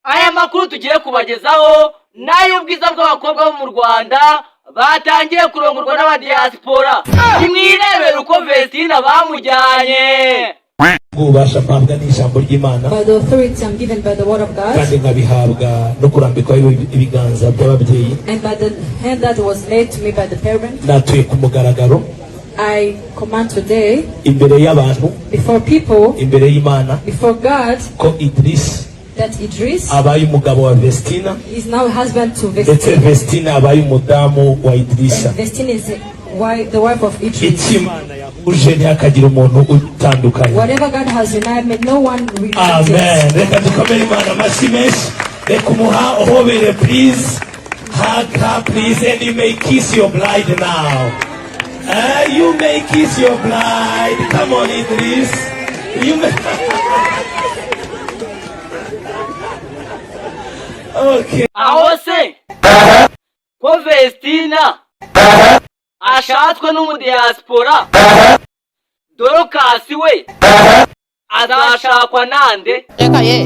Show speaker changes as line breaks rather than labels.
Aya makuru tugiye kubagezaho ni ay'ubwiza bw'abakobwa bo mu Rwanda batangiye kurongorwa n'abadiyasipora. Nimwirebere uko Vestina bamujyanye.
Ububasha mpabwa n'ijambo ry'Imana
By the authority I'm given by the word of God
kandi nkabihabwa no kurambikwaho ibiganza by'ababyeyi,
and by the hand that was laid to me by the parent,
natuye ku mugaragaro
I command today
imbere y'abantu,
before people,
imbere y'Imana,
before God,
ko Idris
that Idris
abaye umugabo wa Vestina,
is now husband to
ndetse
Vestine.
Vestina abaye umudamu wa Idrisa.
And Vestine is the wife of Idris.
Icyo Imana yahuje ntihakagire umuntu utandukanye.
Whatever God has united, may no one reunite
Amen.
it.
Reka dukomere Imana amashyi menshi. Reka umuha uhobere. Please hug her, please, and you may kiss your bride now. You may kiss your bride. Come on, Idris, you may. Okay.
Aho se ko Vestina ashatswe n'umudiyasipora, Dorokasi we azashakwa nande?
Reka ye.